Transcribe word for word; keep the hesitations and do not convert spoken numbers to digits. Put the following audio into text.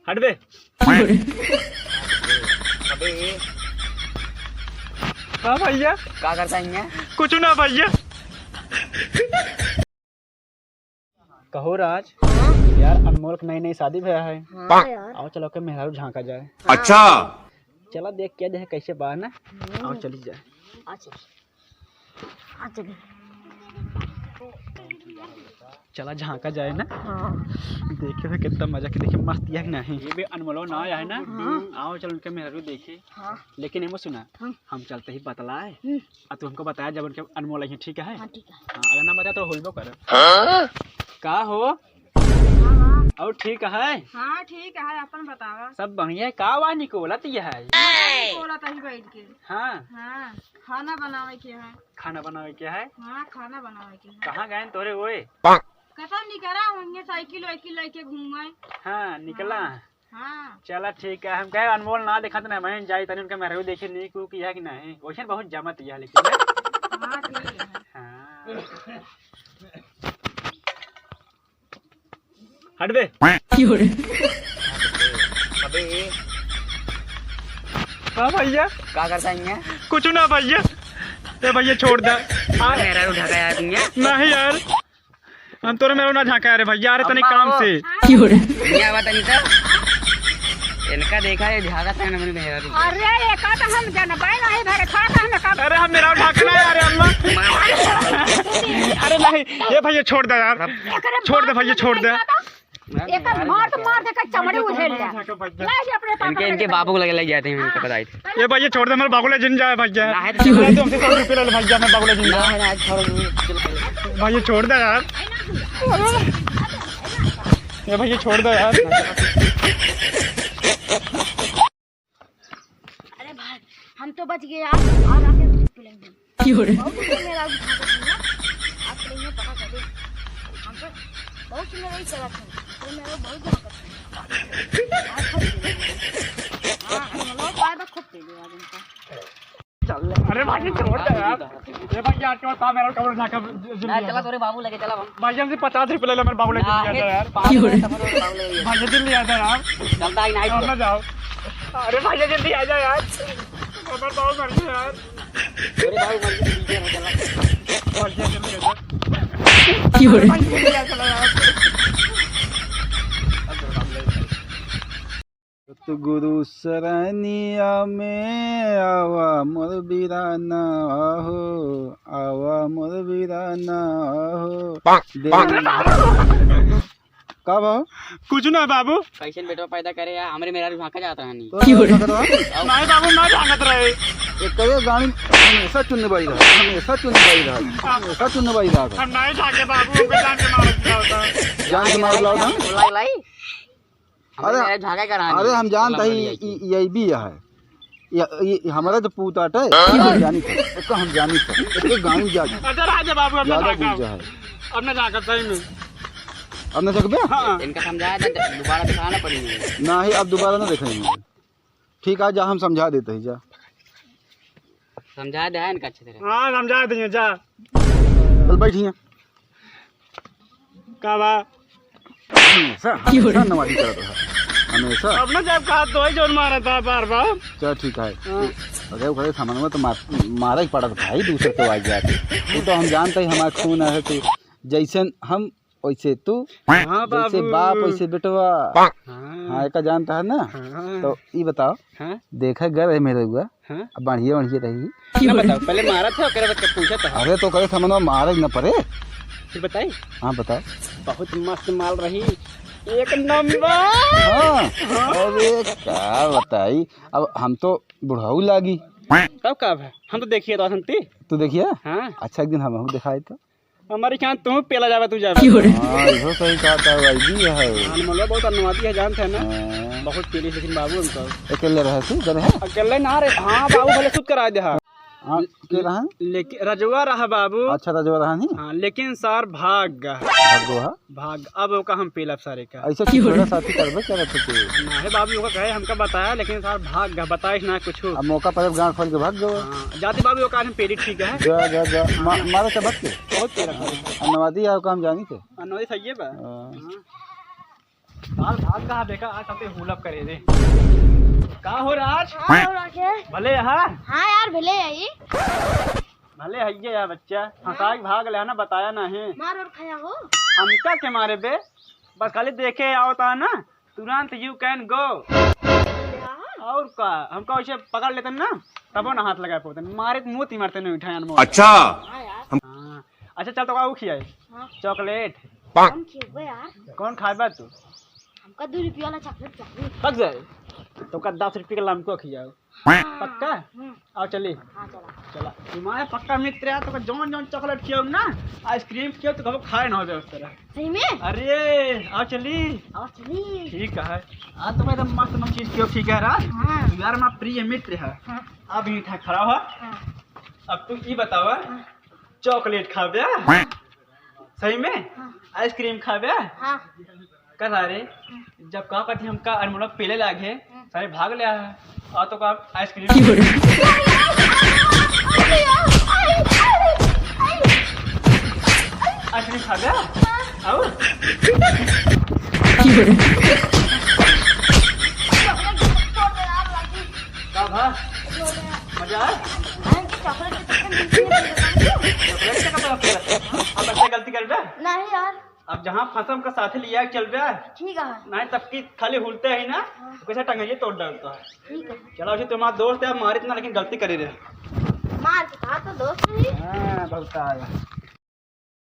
हट बे। अबे। हाँ भैया। का करता है यहाँ? कुछ ना भैया। कहो राज, हाँ? यार अनमोल के नई नई शादी भया है। हाँ यार। आओ चलो के मेहरारू झांका जाए। अच्छा। चला देख के देखे कैसे बा ना। हम्म। आओ चली जाए। आ चल। आ चल। चला झांका जाए ना। हाँ। देखे हो कितना मजा के, देखे मस्त या कि नहीं। ये भी अनमोलो ना आया है ना। हाँ। आओ चल उनके मेहरारू देखी। हाँ। लेकिन एमो सुना, हाँ। हम चलते ही बतलाए। हम्म। आ तू हमको बताया जब उनके अनमोल आई है, ठीक है? हाँ, ठीक है। हाँ, अगर ना बताया तो हुलबो कर। हाँ? का हो? हाँ, हाँ। और ठीक है? हाँ, ठीक है, अपन बतावा। सब बढ़िया है? का वा निकोलत यह है? निकोलत ही बैठ के। हाँ। हाँ, खाना बनावे के है। खाना बनावे के है? हाँ, खाना बनावे के है। कहाँ गए तोरे ओए? कतौ निकरा होंगे, साइकिल वाइकिल लेके घूमे। हाँ, निकला। हाँ। हाँ। चला ठीक है, हम कहे अनमोल ना देखत ना, मैं जाई तनी उनका मेहरारू देखे नीक उक यह कि नहीं, वैसे बहुत जमत यह लेकिन। हाँ, ठीक है। हाँ। हट बे। क्यों रे? अबे। हाँ भैया। का करता है यहाँ? कुछ ना भैया। ए भैया छोड़ दे। हाँ। मेहरारू झांका यार तुम यहाँ। नहीं यार। हम तोरे मेहरारू ना झांका यार भैया, अरे तनी अम्मा काम हो। से। क्यों रे? यहाँ बात नहीं था। इनका देखा है झांका था ना मेरे मेहरारू। अरे एका तो हम जनबै नहीं भरे, थोड़ा सा हम का अरे हम मेहरारू झांकना है यार अम्मा। अरे नहीं, ये भैया छोड़ दे यार। एकरे छोड़ दे भैया, छोड़ दे। एकर मार तो मार दे, एकर चमड़ी उझेल ले। ले जा अपने इनके, इनके बाबू को लगे, लग जाते हैं, इनको पता ही था। ये भैया छोड़ दे, हमारे बाबू ले जिन जाए भैया। ना है तो अरे तुमसे सौ रुपये ले ले भैया, मैं बाबू ले जिन ना जाए। है, ना है, छोड़ दो, चलो, चलो। भैया छोड़ दे यार। ये भैया छोड़ दे यार। अरे भाई, हम तो बच गए यार, आज आके कुछ पिलेंगे। क्यों रे? बहुत दिन मेरा अभी खा के पीना, आज पिलेंगे, पता चले। हम तो बहुत दिन वही चला था, तो मेरा बहुत दिन खा के पीना। आज खूब पिलेंगे। हाँ, हम लोग बार बार खूब पिलेंगे आज इनका। अरे भाई, छोड़ दे यार। ये भाई, आज के बाद मेरा कमर झांका जिन ना, लिया चला था। तोरे बाबू लगे, चला हम। भाई, हमसे पचास रुपये ले लो, मेरे बाबू ले जिन लिया था यार। पाँच रुपये समझ लो, बाबू लगे। भाई, जिन लिया था यार। चलता ही नहीं अब तो। ना जाओ। अरे भाई, जल्दी आ जाओ यार। हमारे बाबू मर गए यार। अरे बाबू मर गए, ठीक है, चला। भाई, जल्दी आ जाओ। क्यों रे? भाई, जल्दी आ, चला यार। सतगुरु सरनिया में आवा मोर बीराना हो, आवा मोर बीराना हो। पाक, दे- पाक। का भाव? कुछ ना बाबू। कैसन बेटवा पैदा करे या हमरे मेहरारू झांका जात रहनी। तो क्यों रे? नहीं बाबू, ना झांकत रहे। एक करे गाड़ी हमेशा चुनवाई रहा, हमेशा चुनवाई रहा, हमेशा चुनवाई रहा। हम नहीं झांके बाबू, हमको जान के मार दिया होता। जान के मार लाओ ना। लाई, लाई। अरे, अरे, झांका करा अरे, नहीं। हम जानत हई, ई, ई, ई भी है। ये, ये, ये हमारा तो पूत आटे, हाँ। हम जानी थे, इसको हम जानी थे, इसके गाँव जा। अच्छा, राजा बाबू, अब ना ज्यादा झांका। बूझ है। अब ना झांका, सही में। अब ना झांकबे? हाँ। इनका समझाया था, दोबारा दिखाना पड़ेगी। नहीं, अब दोबारा ना दिखाएंगे। ठीक है, जा, हम समझा देते हैं, जा। समझा दे इनका अच्छे तरह। हाँ, समझा देंगे, जा। चल, बैठिए। का बा? हमेशा, हमेशा नवादी करत रहा। हमेशा। अब ना जब कहा तो ही जोन मारा था बार बार। चल ठीक है। हाँ। अरे ओकरे सामान में तो मार, मारे के पड़त भाई, दूसरे के आवाज जाके। वो तो हम जानते ही हमारा खून है कि जैसे हम वैसे तू, हाँ जैसे बाबू। बाप वैसे बेटवा। हाँ। हाँ, एका जानता है ना? हाँ। तो ई बताओ, हाँ। देखा गर है मेरे हुआ, हाँ। अब बढ़िया बढ़िया रही। ना बताओ, पहले मारा था, ओकरे बाद पूछा था। अरे तो करे समझ में मारे न पड़े। फिर बताई? हाँ, बताओ। बहुत मस्त माल रही, एक नंबर। हाँ। हाँ। अरे का बताई, अब हम तो बुढ़ाऊ लागी। तब का भा? हम तो देखिए तो हंती। तू देखिए? हाँ। अच्छा, एक दिन हम, हम दिखाए तो। हमारे यहाँ तू पेला जावे, तू जावे। क्यों रे? हाँ, इहो सही कहा था, भाई जी है। हाँ, मतलब बहुत अनुवादी है, जानते हैं ना? हाँ। बहुत पीली, लेकिन बाबू हम तो अकेले रहे तू, घर है? अकेले ना रे, हाँ, बाबू भले सुत करा दे, हाँ। हाँ, के रहा? लेकिन रजवा रहा बाबू। अच्छा, रजवा रहा नहीं? हाँ, लेकिन सार भाग गया। भाग गया? भाग, अब ओका हम पेलब सारे का। ऐसे क्यों रे? छोड़ा साथी करबे करत थे। ना है बाबू, ओका कहे हमका बताया, लेकिन सार भाग गया, बताइस ना कुछ। अब मौका पर गाँव खोल के भाग गया। हाँ, जाते बाबू ओका हम पेली ठीक है। जा, जा, जा। मा-, मारे से बच के। बहुत तेरा भाई। आ नवादी आओ काम जानी थे। आ, नवादी सही है बा। हाँ। हाँ। साल भाग कहाँ देखा, आज सबसे हुलप करे रे। का हो राज? हाँ, हो राज है। भले यार। हाँ यार, भले यही। भले हइये यार बच्चा, हाँ। फंसाई भाग ले ना, बताया नहीं। मार और खाया हो। हमका के मारे बे, बस खाली देखे आवता ना, तुरंत you can go। हाँ। और का, हमका वैसे पकड़ लेते ना, तबो ना हाथ लगा पाते, मारे तो मुँह ती मारते नहीं उठाए अनमोल। अच्छा। हाँ यार। हाँ। अच्छा चल तो का खियाए? हाँ। चॉकलेट। कौन खिएबे यार? कौन खाएबा तू? हमका दो रुपया वाला चॉकलेट चाहिए। पक जाए। तो का दस रुपये का लमको खियाओ। हाँ। पक्का? हम्म। आओ चली। हाँ, चला। चला। तुम्हारे पक्का मित्र है, तो का जौन जौन चॉकलेट खियाओ ना, आइसक्रीम खियाओ, तो कबो खाए ना हो जाए उस तरह। सही में? अरे, आओ चली। आओ चली। ठीक है। आज तो मैं एकदम मस्त मस्त चीज खियाओ, ठीक है यार? हाँ। यार, हमारा प्रिय मित्र है। हाँ। अब यूं था खड़ा हो। हाँ। अब तू ई बतावा, हाँ। चॉकलेट खाबे? सही में? हाँ। आइसक्रीम खाबे? हाँ। कसा रे? हाँ। जब कहा कथी हमका अनमोलक पेले लागे, हाँ। सारे भाग ले आया है। और तो का आइसक्रीम। आइसक्रीम खाबे? हाँ। और? का भा? मजा आए? चॉकलेट के चक्कर में चॉकलेट के चक्कर में? अब ऐसे गलती करबे? नहीं यार। अब जहाँ फंसम का साथे लिया के चलबे। ठीक है। नहीं तब की खाली हुलते ही ना, हाँ। कैसे टंगइये तोड़ डालता है। ठीक है। चलो, वैसे तुम्हारा दोस्त है, मारित ना, लेकिन गलती करी रहे। मार के कहा तो दोस्त नहीं। हाँ, बहुत आया।